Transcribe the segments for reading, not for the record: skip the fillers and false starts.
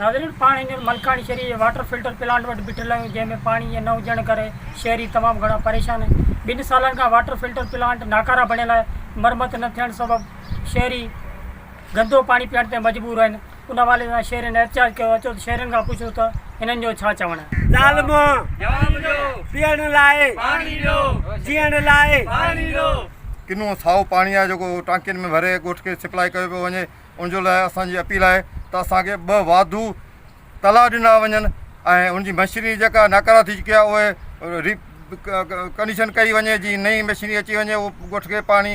ناظرين پاڻ هينئر ملڪاڻي شهري جي واٽر فلٽر پلانٽ وٽ بيٺل آهيون جنهن ۾ پاڻي جي نه هجڻ ڪري شهري تمام گهڻا پريشان آهن ٻن سالن کان واٽر فلٽر پلانٽ ناڪاره بڻيل آهي مرمت نه ٿيڻ سبب شهري گندو پاڻي پيئڻ تي مجبور آهن ان حوالي سان شهرين احتجاج ڪيو اچو ته شهرين کان پڇون ته هنن جو ڇا چوڻ آهي. ظالمو! پيئڻ لاء جيئڻ لاء. ڪنو سائو پاڻي آهي جيڪو ٽانڪين ۾ ڀري ڳوٺ کي سپلائي ڪيو پيو وڃي ان جو لاء اسان جي اپيل آهي ته اسان کي ٻه واڌو تلاء ڏنا وڃن ۽ ان جي مشينري جيڪا ناڪاره ٿي چڪي آهي اهي ري ڪنڊيشن ڪئي وڃي جي نئين مشينري اچي وڃي اهو ڳوٺ کي پاڻي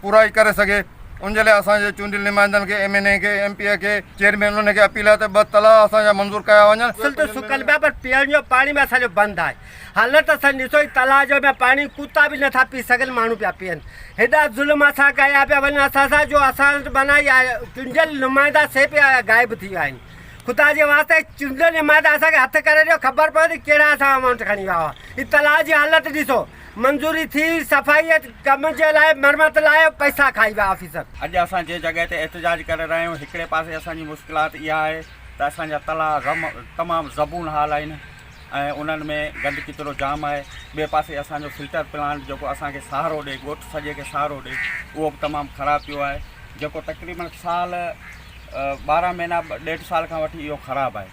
پورائي ڪري سگهي ان جي لاء اسان جي چونڊيل نمائندن کي ايم اين اي کي ايم پي اي کي چيئرمين انهن کي اپيل آهي ته ٻه تلاء اسان جا منظور ڪيا وڃن. اصل ته سڪل پيا پر پيئڻ جو پاڻي به اسان جو بند آهي حالت اسان ڏسو هي تلاء جو ۾ پاڻي ڪتا به نٿا پي سگهن ماڻهو پيا پيئن هيڏا ظلم اسان ڪيا پيا وڃن اسان سان جو اسان وٽ معنيٰ اها چونڊيل نمائندا سي به غائب ٿي ويا آهن خدا جي واسطي چونڊيل نمائندا اسان کي هٿ ڪري ڏيو خبر پوي ته ڪهڙا اسان امائونٽ کڻي ويا هئا هي تلاء جي حالت ڏسو منظوري ٿي صفائي ڪم جي لاء مرمت لاء پئسا کائي ويا آفيسر. اڄ اسان جنهن جڳهه تي احتجاج ڪري رهيا آهيون هڪڙي پاسي اسان جي مشڪلات اها آهي ته اسان جا تلاء تمام زبون حال آهن ۽ انهن ۾ گند ڪچرو جام آهي ٻئي پاسي اسان جو فلٽر پلانٽ جيڪو اسان کي سهارو ڏئي ڳوٺ سڄي کي سهارو ڏئي اهو به تمام خراب پيو آهي جيڪو تقريبن سال 12 مهينا ڏيڍ سال کان وٺي اهو خراب آهي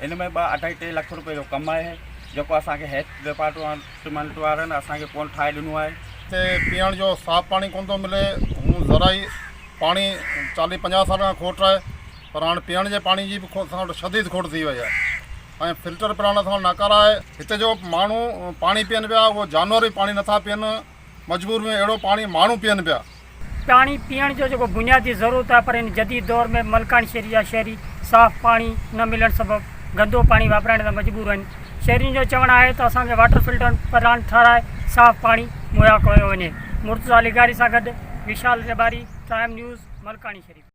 ان ۾ ٻه اڍائي ٽي لک روپيه جو ڪم آهي جيڪو اسان کي هيلٿ ڊپارٽمينٽ وارن اسان کي ڪونه ٺاهي ڏنو آهي. هتي پيئڻ جو صاف پاڻي ڪونه ٿو ملي هون زرعي پاڻي چاليهه پنجاهه سال کان کوٽ آهي پر هاڻي پيئڻ جي پاڻي جي به اسان وٽ شديد کوٽ ٿي وئي آهي ۽ فلٽر پلانٽ اسان وٽ ناڪاره آهي. هتي جو ماڻهو پاڻي پيئن پيا اهو جانور به پاڻي نٿا پيئن مجبور ۾ اهڙو پاڻي ماڻهو پيئن پيا. پاڻي پيئڻ جو جيڪو بنيادي ضرورت آهي پر هن جديد دور ۾ ملڪاڻي شهري جا شهري صاف پاڻي نه ملڻ سبب گندو پاڻي واپرائڻ تي مجبور آهن شهرين جو چوڻ آهي ته اسان کي واٽر فلٽر پلانٽ ٺهرائي صاف پاڻي مهيا ڪيو وڃي مرتضيٰ لغاري سان گڏ وشال ريٻاري ٽائيم نيوز ملڪاڻي شريف.